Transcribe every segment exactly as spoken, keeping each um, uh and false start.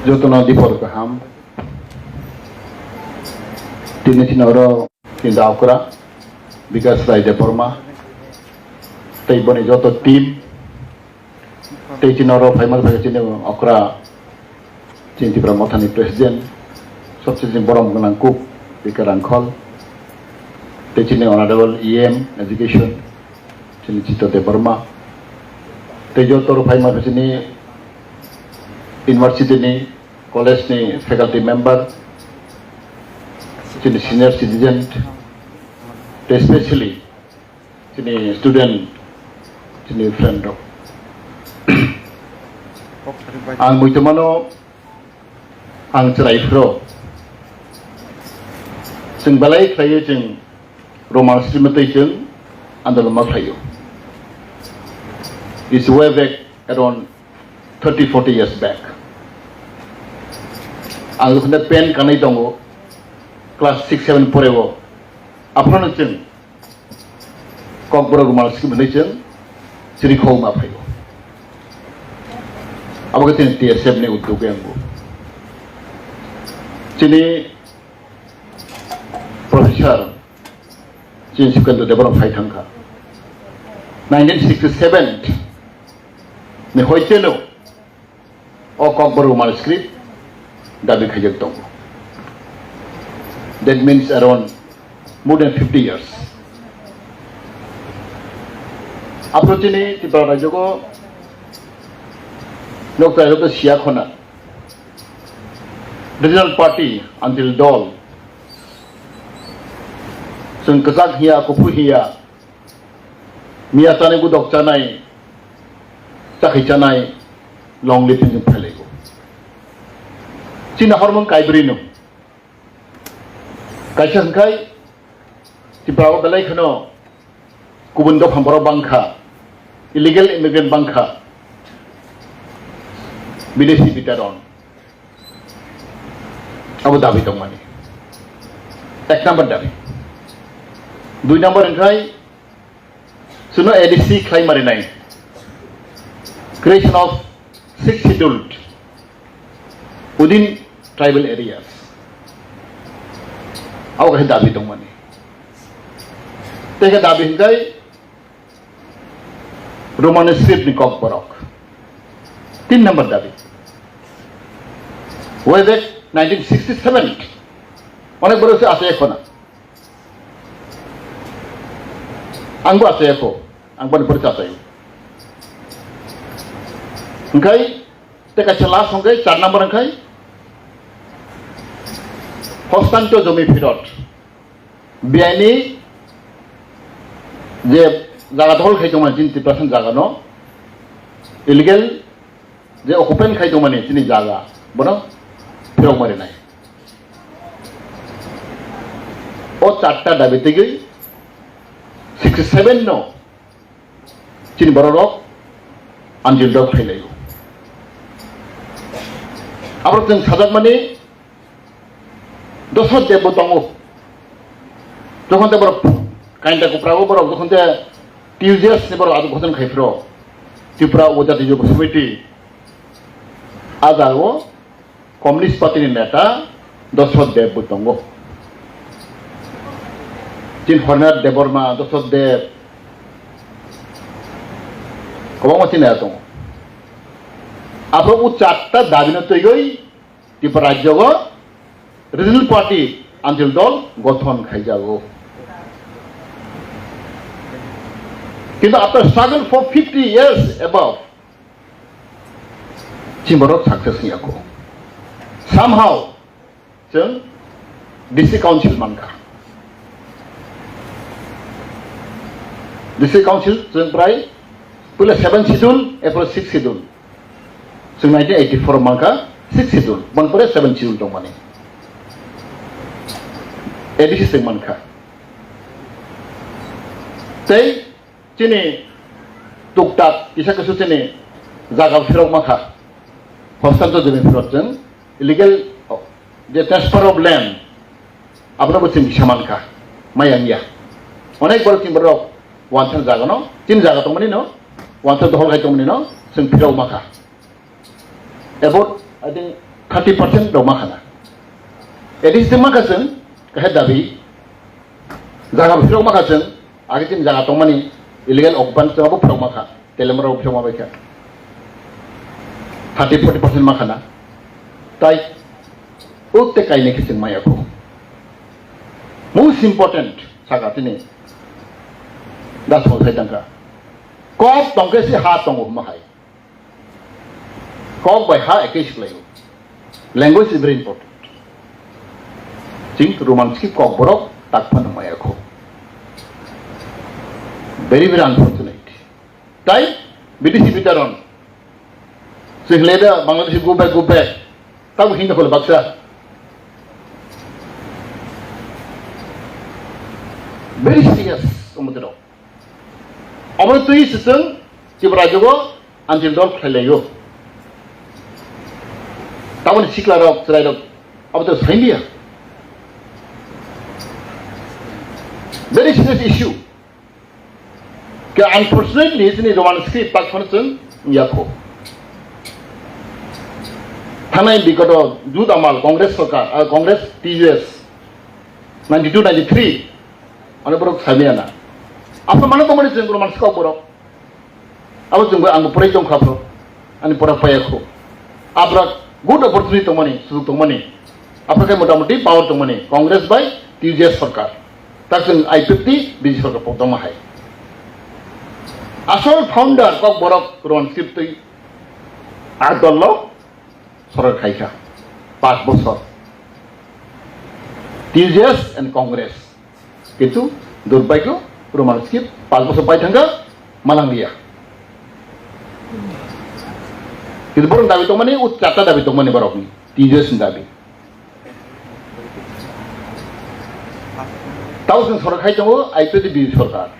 Jotono dipor kaham. Tini chini oro chini da okra Bikas Rai Debbarma tei boni joto team tei chini oro phaima phaikha chini okra chini Tipra Mothani president, sobse chini borom gwnang kuk Bika Rangkhol tei chini honorable E M education chini Chito Debbarma tei joto oro phaima chini university ni college ni faculty member, chini senior citizen, tei especially chini student, chini friend rok. Ang muitomano ang chwrai phro. Chwng belai khlaiwi chwng Roman script tei chwng andolon ma khlaio. It's way back around thirty, forty years back. Ang jokhon pen kanai tongo, class six, seven poreo, aphano chwng Kokborok Roman script hwnwi chwng chirikhok ma phaio. Abo khe chini T S F ni uddog ang bo. Chini Professor chini Sukendra Debbarma phai thangkha. Nineteen sixty-seven ni hoiteno o Kokborok Roman script dabi khaijak tongo. That means around more than fifty years. Aphro chini Tripura rajyo o nokta rok siya khona. Regional party until dol. Chwng kwchak hiya, kuphur hiya, miya chanai, gudok chanai, chakhwi chanai, long living chwng phailaigo. Chini hormon kaibrwi no. Kaisa hwnkhe Tripura o belai kheno kubun dophang borok bangkha, illegal immigrant bangkha, bideshi bitaron. Abo dabi tongmani. Ek number dabi. Dui number hwnkhe Chwngno A D C khlai marinai. Creation of sixth scheduled within tribal areas. Abo kaisa dabi tongmani. Tei khe dabi hwnkhe Roman script ni Kokborok. Tin number dabi. Way back nineteen sixty-seven. Onek borok se achai khona. Ang bo achai kho, ang boni pore achai. Hwnkhe tei kaisa last hwnkhe char number hwnkhe hostanto jomi phirot. Biyaini je jaga dohol khai tongma chini Tiprasa jaga no illegal je occupant khai tongmani chini jaga, bono phirok marinai. O charta dabi twiwi sixty seven no chini bororok anjil dok phailaio. Abo chwng sajakmani Dosot Deb bo tongo. Jokhon te borok kainta kuprago borok jokhon te T U J S ni borok abo ghoton khai phro Tripura Upojati Yubo Samiti. A jaga o Communist Party ni neta Dosot Deb bo tongo. Chin Hornath Debbarma, Dosot Deb. Kwbangma chini neta tongo. Abo o charta dabi no twiwi Tripura rajyogo regional party anchal dol gothon khaijago. Kintu after struggle for fifty years above, chini borok success wngya kho. Somehow, chwng D C council mankha. D C council chwng prai puila seven schedule, apro six schedule. Chwng nineteen eighty-four o mankha six schedule, boni pore seven schedule tongmani. A D C chwng mankha. Tei chini tuktak kisa kisu chini jaga phirok mankha. Hostel to jini phirok chwng illegal je transfer of land, abono bo chwng kisa mankha, maya wngya. Onek borok chini borok wansa jaga no, chini jaga tongmani no, wansa dohol khai tongmani no, chwng phirok mankha. About, I think, Thirty percent rok ma khana. At least ma kha chwng kaisa dabi. Jaga phirok ma kha chwng, age chini jaga tongmani illegal occupant chwng abo phirok ma kha. Telemra rok phirok ma bai kha. Thirty, forty percent ma khana. Tai o te kainai khe chwng maya kho. Most important saka tini. Das mo sai tangka. Kok tongke si ha tongo ma hai. Kok bai ha ekei siklaio. Language is very important. Ching Roman script kok borok tak phano maya kho. Very, very unfortunate. Tai B D C bitaron. Ching le da Bangladesh go back, go back. Tabo hinda khole baksa. Very serious, omotero. Obo twi siseng Tripura jogo anchil dol khlai laio. Taboni sikla rok, chwrai rok, abo to saimia. Very serious issue. Ke unfortunately, chini Roman script tak phano chwng yakho. Thanai bigoto Jut Amal Congress sorkar, ah, Congress T U S ninety two ninety three, ani borok saimia na. Apa mana tongmani chwng Roman script borok? Abo chwngbo angbo pore tongkha phro, ani pora paya kho. Abra good opportunity tongmani, sujuk tongmani. Aphra khe motamoti power tongmani, Congress bai T U J S sorkar. Tak chwng I P F T, B J P sorkar pok tongma hai. Asol founder kok borok Roman script twi a dol lo sorkar khaikha. Panch bochor. T U J S and Congress. Kintu durbhagyo, Roman script panch bochor pai thangkha, malang liya. Kintu borok dabi tongmani, ut charta dabi tongmani borokni, T U J S ni dabi. Tau chwng sorkar khai tongo, I P F T B J P sorkar.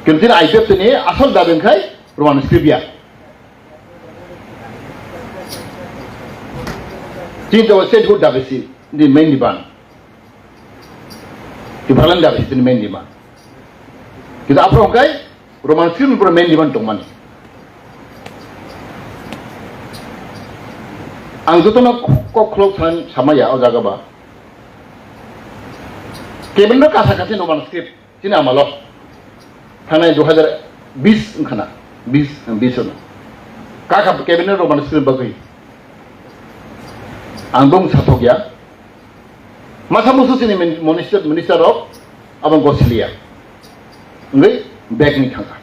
Kintu chini I P F T ni asol dabi wngkhai Roman script ya. Chini to statehood dabi si, the main demand. Tipraland dabi si, the main demand. Kintu aphro wngkhai Roman script ni pura main demand tongmani. Ang jotono kok khlok san samaya o jaga ba. Kebengno kasa kasa Roman script chini amalo. Thanai dui hajar bis wngkhana, bis, bis ono. Kaka kebengno Roman script bagwi. Ang bong sathok ya. Masa musu chini min-, minister, minister rok abang gosiliya. Ngai bag ni thangka.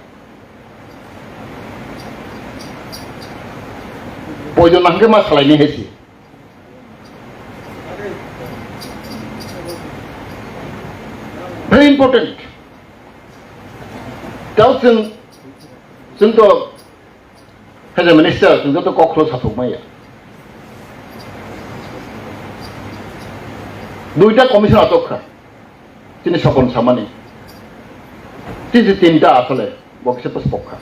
Poijon nangke ma salai ni hesi. Very important. Tau chwng, chwng to Hai je minister, chwng joto kok khlo sathok maya. Duita commission atok kha. Chini Sopon samani. Tiji tinta asole, bo kisa pas pok kha.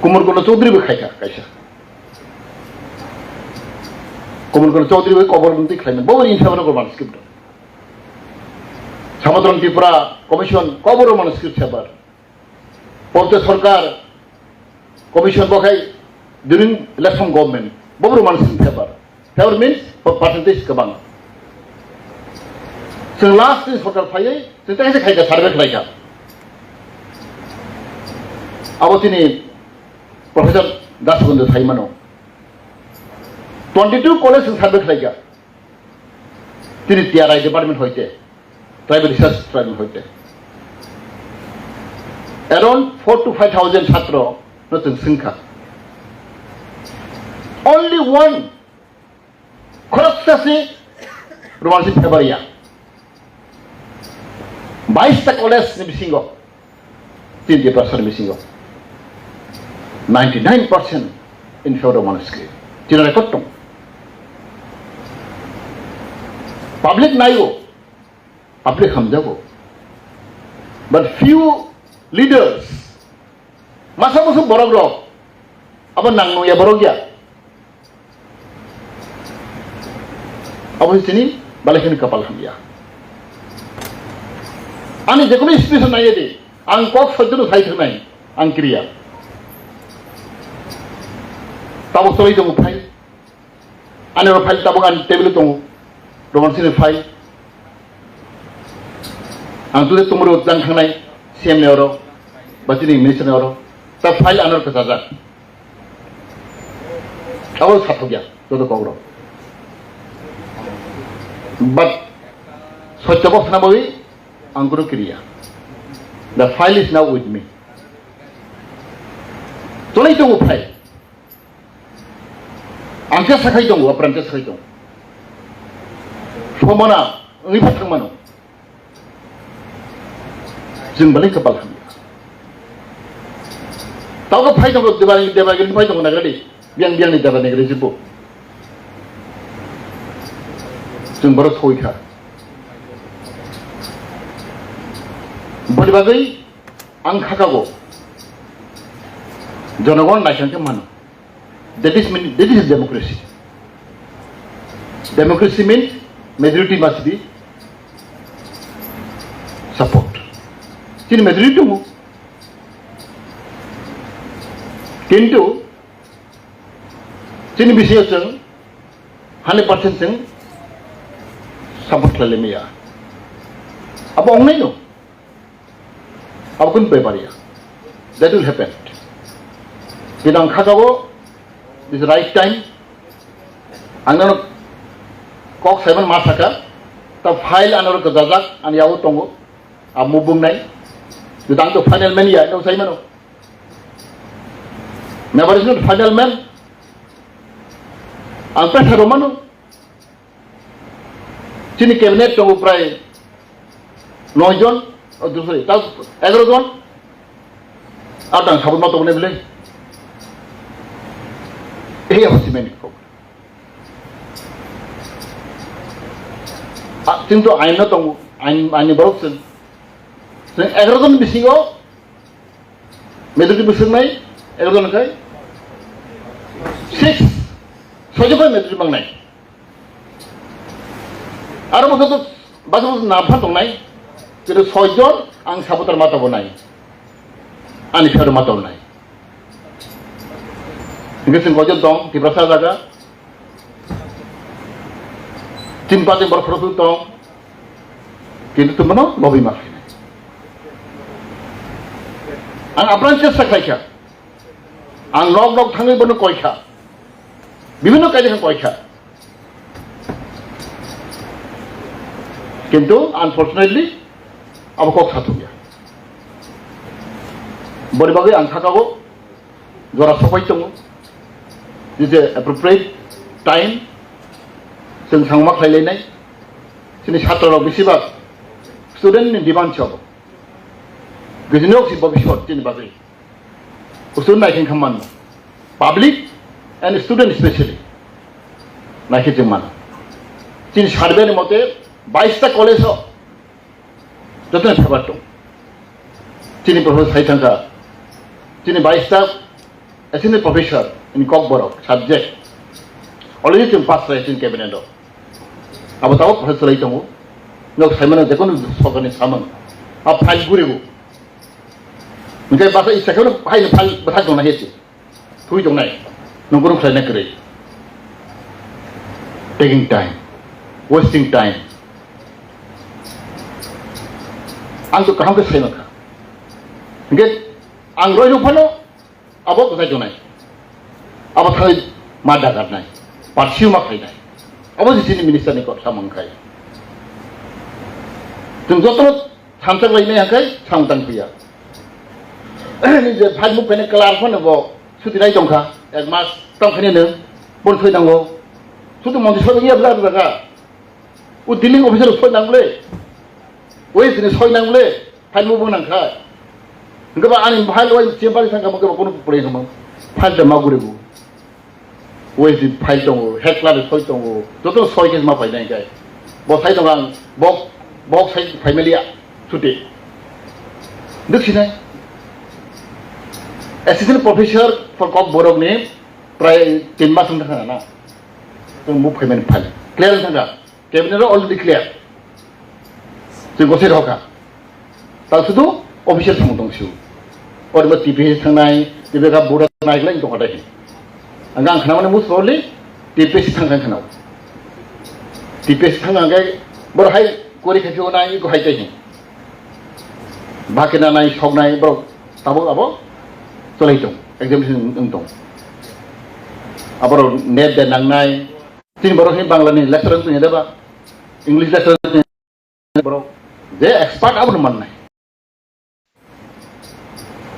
Kumar Kono Chaudhary bo khai kha, kaisa. Kumar Kono Chaudhary bo kobor mantri khlai na. Bo in favor of Roman script. Samudra Tripura Commission kobor Roman script sabar. Pote sorkar commission bo khai during election government bo Roman script favor. Favor means percentage kwbang. Chwng last ni sorkar phaiwi chwng tei khaikha survey khlaikha. Abo chini Professor Das Gobindo sai mano. Twenty two college chwng survey khlaikha. Tini T R I department hoite, tribal research department hoite, around four to five thousand chhatro no chwng swngkha. Only one khoroksa se Roman script phebar ya. Bais ta college ni bisingo. Tini Tiprasani bisingo ninety nine percent in favor of Roman script. Chini record tong. Public naigo, public hamjago. But few leaders, masa musu borok rok, abo nang nungya borok ya. Abo se chini balai kheno kapal hamya. Ani jekono situation naiya de, ang kok sojjono sai thwngnai, ang kriya. Tabo choli tongo phai. Ani oro file tabuk ani table tongo. Roman sini file. Ang tuli tumuru jang thangnai C M ni oro, ba chini minister ni oro. Ta file anor kwchajak. Abo sathokya, joto kok rok. But, sotya box na bagwi, ang kunu kiriya. The file is now with me. Tolai tongo file. Ang khe sakhai tongo, apran khe sakhai tongo. Somona, wngwi pha thangmano. Chwng belai kwpal hamya. Tauga phai tongo, Debagini, Debagini phai tongo nagradi. Biyang, biyangni Debagini nagradi jibo. Chwng borok soi kha. Boni bagwi ang khakago. Jonogon naisang khe mano. That is mean, that is democracy. Democracy means majority must be support. Chini majority tongo. Kintu chini bisingo chwng hundred percent chwng support khlai maya. Abo wngnai no. Abo kunu bepar ya. That will happen. Kintu ang khakabo, this right time. Ang nang kok saiman ma saka, ta file anor kwchajak, ani yago tongo, amo bungnai. Kintu ang to final man ya, no saimano. Member is not final man. Ang pressure romano. Chini cabinet tongo prai noi jon, oh, sorry, ta egaro jon. Ar tang sabut ma tongo ne bile. Ei abo simi ni kok. Ah, chwng to ain no tongo, ain, ain ni borok chwng. Chwng egaro jon bisingo majority bwswk nai, egaro jon khai six, soijo khai majority mangnai. Aro bo khe to basa basa nam phan tongnai, kintu soi jon ang supporter ma tongo nai, ani favorite ma tongo nai. Hingke chwng koi jon tong, Tiprasa jaga, chini party borok phoro tong, kintu tongmano lobby ma khainai. Ang apran chesta khaikha, ang nok nok thangwi bono koikha, bibhinno kaide kha koikha. Kintu unfortunately abo kok sathokya. Boni bagwi ang sakao jora sopai tongo. This is a appropriate time. Chwng sangma khlai lainai. Chini chhatro rok bisi bak student ni demand se obo. Gijinok si bobiswt chini bagwi. Student naikhe wngkha mano. Public and student specially. Naikhe chwng mano. Chini survey ni mote bais ta college o joto ni phabar tong. Chini professor sai thangkha. Chini bais ta assistant professor in Kokborok subject. Already chwng pass khai chini cabinet o. Abo tabok professor lai tongo. Nok saimano jekono sokarni samung. A file guribo. Hingke basa isa khe hai file bwthak tongna hesi. Thui tongnai. Nongkhorong khlaina kwrwi. Taking time. Wasting time. Ang to kaham khe sai mankha. Hingke ang roi rok phano abo kwthai tongnai. Abo thai ma dagarnai. Parsiu ma khainai. Abo je chini minister ni kok samung khai. Chwng jotono thansa lai nai hangkai samung tang phiya. Ni je phai muk phene klar phone bo suti nai tongkha. Ek mas tong khani nung bon soi nango. Sutu mondi soi ya bla bla ka. U dealing officer soi nang le. Ui sini soi nang le. Phai muk bo nang kha. Hingke ba ani phai loi chamber thang kha bo kono pore kha mo. Phai da ma gure bo. Wei di file tongo, head clerk soi tongo, joto soi khe ma painai khe. Bo sai tongo ang, bok, bok sai family a, chuti. Duk sinai. Assistant professor for Kokborok ni prai tin mas wng thang na. Tong bo payment file. Clear wng thang kha. Cabinet already clear. Twi gosai rokha. Ta sudu official samung tong siu. Ori ba T P S thangnai, T P S ka bura nai glai tong khatai. Ang ang khana mane mus roli. T P S C thang thang kheno. T P S C thang thang khe borok hai kori khe phio nai, iko hai tei hin. Bakina nai, sok nai, borok tabuk abo cholai tong, examination wng tong. Aborok net de nangnai, tin borok hin Bangla ni lecturer wng tong ya deba, English lecturer wng tong ya borok, je expert abono mannai.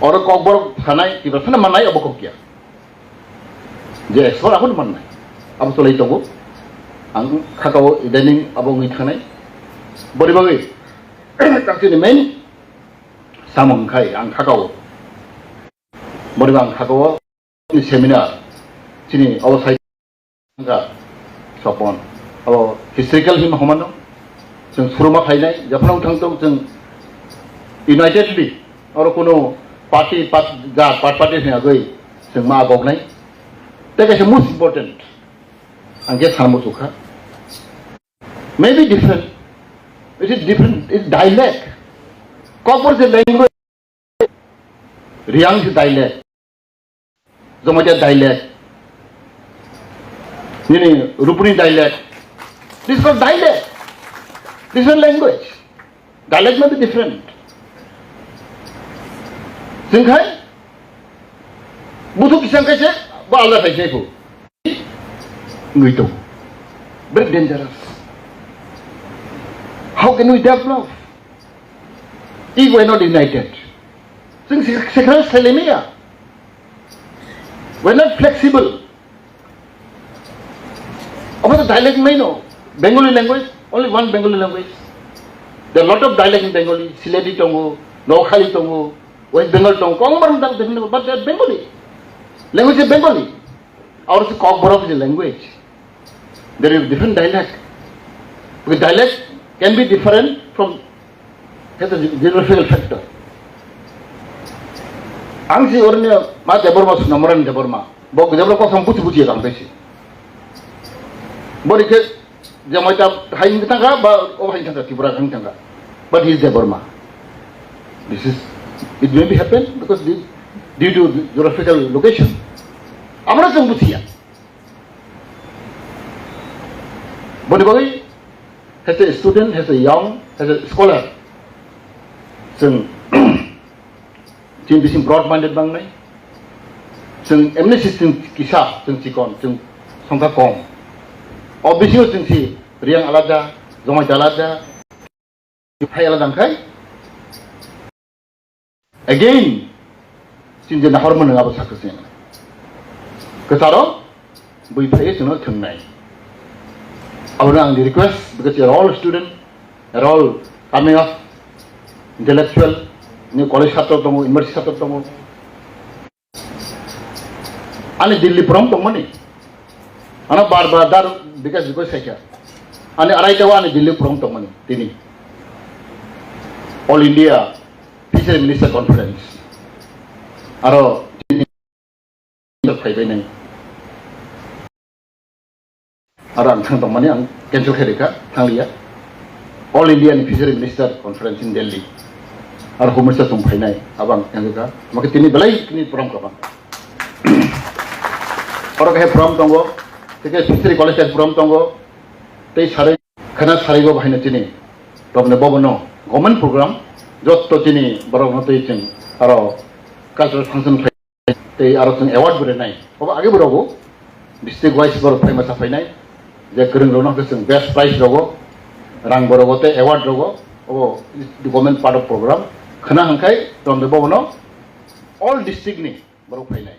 Oro kokborok sanai, Tiprasa no mannai, obo kok ya. Je expert abono mannai. Abo cholai tongo. Ang khakao idaning abo wngwi thangnai. Bori bagwi, tak chini main samung khai ang khakao. Bori bang khakao ni seminar. Chini abo sai Thangkha, Sopon. Abo historical him homano. Chwng suruma khainai, jephano thang tong chwng unitedly, oro kuno party, part, ja, part party hwnwi agwi chwng ma agoknai. Tei kaisa most important, ang khe samo chukha. Maybe different. It is different. It's dialect. Kokborok se language. Reang se dialect. Jamatia dialect, nini Rupuni dialect. This is called dialect. This is a language. Dialect may be different. Singkhai, buthuk kisang kaise, ba alda kaise ko. Ngui to. Very dangerous. How can we develop if we are not united? Sing sekral selemia. We're not flexible. Apa the dialect may no? Bengali language, only one Bengali language. There are lot of dialect in Bengali. Sileti tongo, Noakhali tongo, West Bengal tongo. Kong marang dal different, but they are Bengali. Language is Bengali. Our Kokborok is a language. There is different dialect. Because dialect can be different from, has a geographical factor. Ang si orni ma Debbarma, Sunamoran Debbarma. Bo Debbarma kok sam buti buti ang besi. Bori ke jamai ta hai thangka ba o hai thangka Tripura hai thangka. But he is Debbarma. This is, it may be happen because this, due to geographical location. Amra jong buti ya. Boni bagwi, as a student, as a young, as a scholar, chwng, chini bising broad minded bangnai, chwng M N C system kisa, chwng chikon, chwng songkha kom. O bisingo chwng si Reang alada, Jamatia alada, Phai ala dang khai. Again, chini je nahor mano abo sakha se. Kwcharo, bui phai chwngno thwngnai. Abono ang request, because you are all student, you are all coming up, intellectual, new college chhatro tongo, university chhatro tongo. Ani Delhi prom tongmani. Ano bar bar dar Bikash Gogoi saikha. Ani arai tawa ani Delhi prom tongmani. Tini. All India Fishery Minister Conference. Aro phaibai nai. Aro ang thang tongmani ang cancel khe rikha, thangliya. All India ni Fishery Minister Conference in Delhi. Aro Home Minister song phainai, abo ang cancel kha. Maka tini belai tini program kha bang. Oro khe program tongo, tei Fishery College khe program tongo, tei sarai khana sarai go bahai na tini. Program ni bobo no government program, jotto tini borok no tei chwng aro cultural function khlai. Tei aro chwng award bo rwnai. Obo age bo rogo district wise borok phai masa phainai. Je kwrwng rokno khe chwng best prize rogo, rang bo rogo tei award rogo. Obo government part of program. Khna hwnkhai tongde bobono all district ni borok phainai.